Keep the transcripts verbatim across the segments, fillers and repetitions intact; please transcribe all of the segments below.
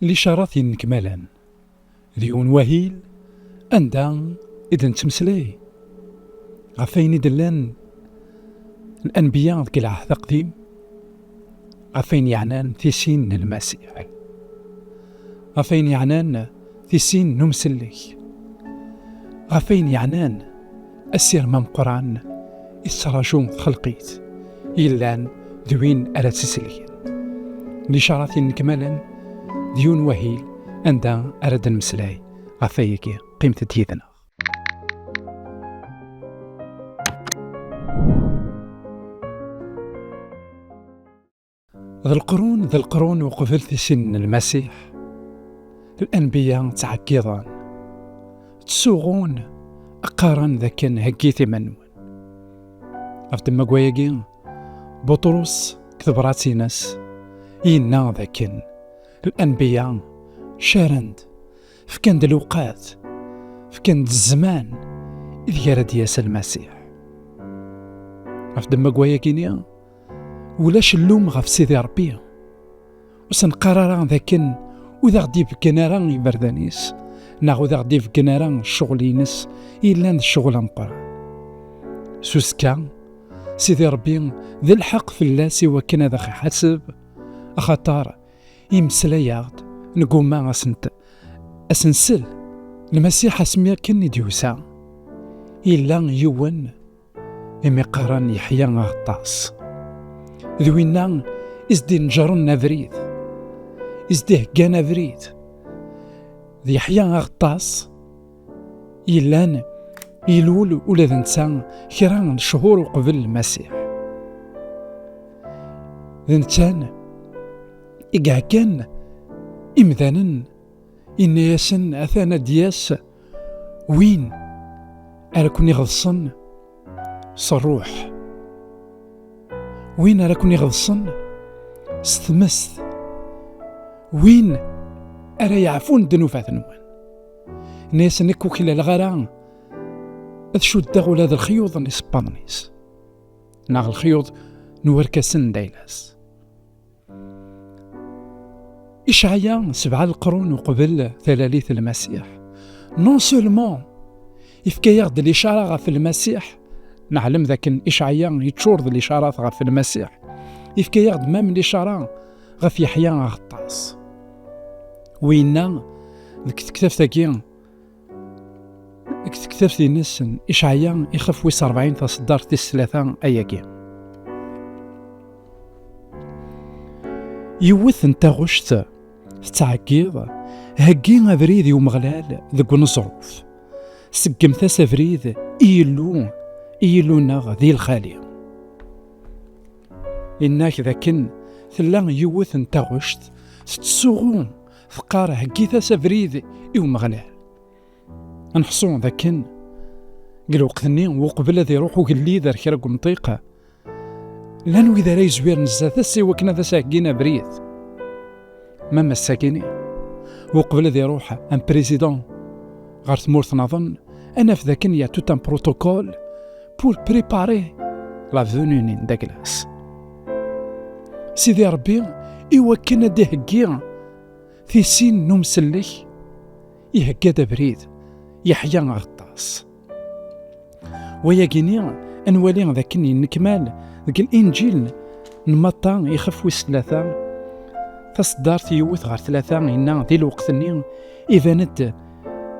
Licarat yennekmalen d yiwen wahil anda i d-nettmeslay ɣef wayen i d-llan lanbiya deg Lɛehd Aqdim, ɣef wayen yeɛnan tisin n Lmasiḥ, ɣef wayen yeɛnan tisin n umsellek, ɣef wayen yeɛnan asirem ameqqran i tettraǧu txelqit yellan d win ara tt-isellken. Licarat yennekmalen d yiwen wahil anda ara d-nemmeslay ɣef wayagi. Qqimet-d yid-neɣ. D leqrun, d leqrun uqbel tisin n Lmasiḥ, lanbiya ttɛeggiḍen, ttsuɣun, qqaren d akken heggit iman-nwen. Ɣef ddemma n wayagi, Buṭrus deg tebrat-ines yenna d akken lanbiya caren-d, fkan-d lewqat, fkan-d zzman ideg ara d-yas Lmasiḥ. Ɣef ddemma n wayagi-ni, ulac llum ɣef Sidi Ṛebbi. Ur s-neqqar ara d akken ur d aɣ-d-ibeggen ara iberdan-is, neɣ ur d aɣ-d-ibeggen ara ccɣel-ines yellan d ccɣel ameqqran. S uzekka, Sidi Ṛebbi d lḥeqq fell-as i wakken ad aɣ-iḥaseb, axaṭer imeslay-aɣ-d, negumma ad s-nt-, ad s-nsel. Lmasiḥ asmi akken i d-yusa, yella yiwen imi qqaren Yeḥya Aɣeṭṭas. D winna i s-d-ineǧren abrid, i s-d-iheggan abrid. D Yeḥya Aɣeṭṭas yellan ilul ula d netta kra n cchur uqbel Lmasiḥ. D netta i iheggan imdanen, inna-yasen: "Atan ad d-yas win ara ken-iɣeḍsen s ṛṛuḥ, win ara ken-iɣeḍsen s tmest, win ara yeɛfun ddnubat-nwen." Inna-yasen: "Nekk ur k-laleɣ ara ad cuddeɣ ula d lexyuḍ n isebbaḍen-is, neɣ lexyuḍ n warkasen n dayla-s." Icɛaya sebɛa leqrun uqbel talalit n Lmasiḥ, non seulement ifka-yaɣ-d licara ɣef Lmasiḥ, neɛlem dakken Icɛaya yeččur d licarat ɣef Lmasiḥ, ifka-yaɣ-d mam licara ɣef Yeḥya Aɣeṭṭas. Winna deg tektabt-agi, deg tektabt-ines n Icɛaya, ixef wis ṛebɛin, taṣeddart tis tlata ayagi. Yiwet n taɣect tettɛeggiḍ: "Heggi abrid i Umeɣlal deg uneẓruf. Seggmet-as abrid i Yillu, i Yillu-nneɣ di lxali." Inna-k dakken tella yiwet n taɣect tettsuɣu, teqqar: "Heggit-as abrid i Umeɣlal." Ad neḥṣu dakken deg lweqt-nni, uqbel ad iruḥ ugellid ar kra n umṭiq, llan wid ara yezwiren zdat-s i wakken ad as-heggin abrid. Ma ass-agi-ni, uqbel ad iruḥ un président ɣer tmurt naḍen, ad naf dakken y a tout un protocole pour préparer la venue-nni n Daglas. Sidi Ṛebbi, i wakken ad d-iheggi tisin n umsellek, ihegga-d abrid, Yeḥya Aɣeṭṭas. Wayagi-ni, ad nwali dakken yennekmal deg Linǧil n Matta, ixef wis tlata, taṣeddart yiwet ɣer tlata, yenna: "Di lweqt-nni, iban-d,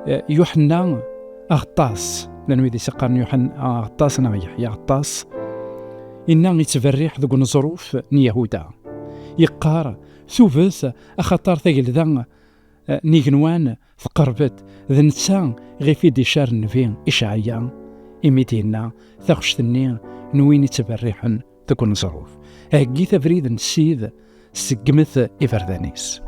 eh, Yuḥenna Aɣeṭṭas." Llan wid i s-iqqaren Yuḥenna Aɣeṭṭas neɣ Yeḥya Aɣeṭṭas. Inna yettberriḥ deg uneẓruf n Yahuda. Yeqqar: "Tubet, axaṭer tagelda, eh, n igenwan tqerreb-d." D netta ɣef i d-icar nnbi Icɛaya, imi d-yenna taɣect-nni n win ittberriḥen deg uneẓruf: "Heggit abrid n Ssid, seggmet iberdan-is."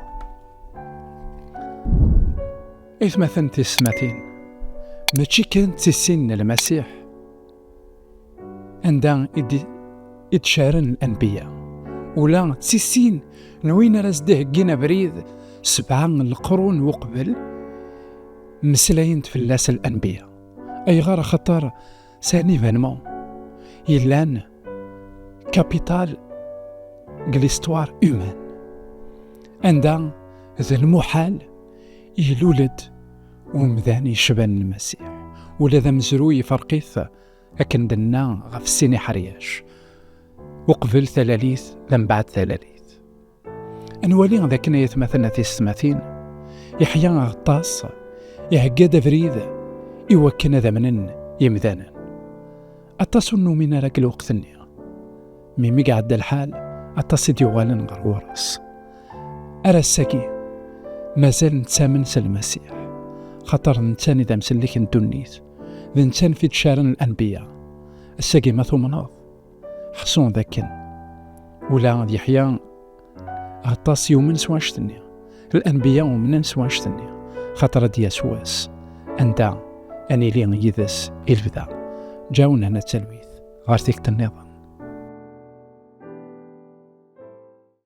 Aytmaten tisetmatin, mačči kan d tissin n Lmasiḥ anda i d-, i d-caren lanbiya, ula d tissin n win ara s-d-iheggin abrid sebɛa n leqrun uqbel, mmeslayen-d fell-as lanbiya. Ayɣer? Axaṭer c'est un événement yellan capital deg l'histoire humaine, anda D lmuḥal ilul-d umdan yecban Lmasiḥ, ula d amezruy iferq-it, akken d-nenna, ɣef sin iḥeryac, uqbel talalit d mbeɛd talalit. Ad nwali d akken, ay atmaten a tisetmatin, Yeḥya Aɣeṭṭas ihegga-d abrid i wakken ad amnen yimdanen. Aṭas ur numin ara deg lweqt-nni. Mi mi iɛedda lḥal, aṭas i d-yuɣalen ɣer ɣur-s. Ar ass-agi, mazal nettamen s Lmasiḥ, xaṭer d nettan i d amsellek n ddunit, d nettan fi d-caren lanbiya. Ass-agi ma tumneḍ, ḥṣu d akken ula d Yeḥya Aɣeṭṭas yumen s wanect-nni. Lanbiya umnen s wanect-nni, xaṭer ad d-yas wass anda ad nili yid-s i lebda. Ǧawnen talwit ɣer tikkelt nniḍen.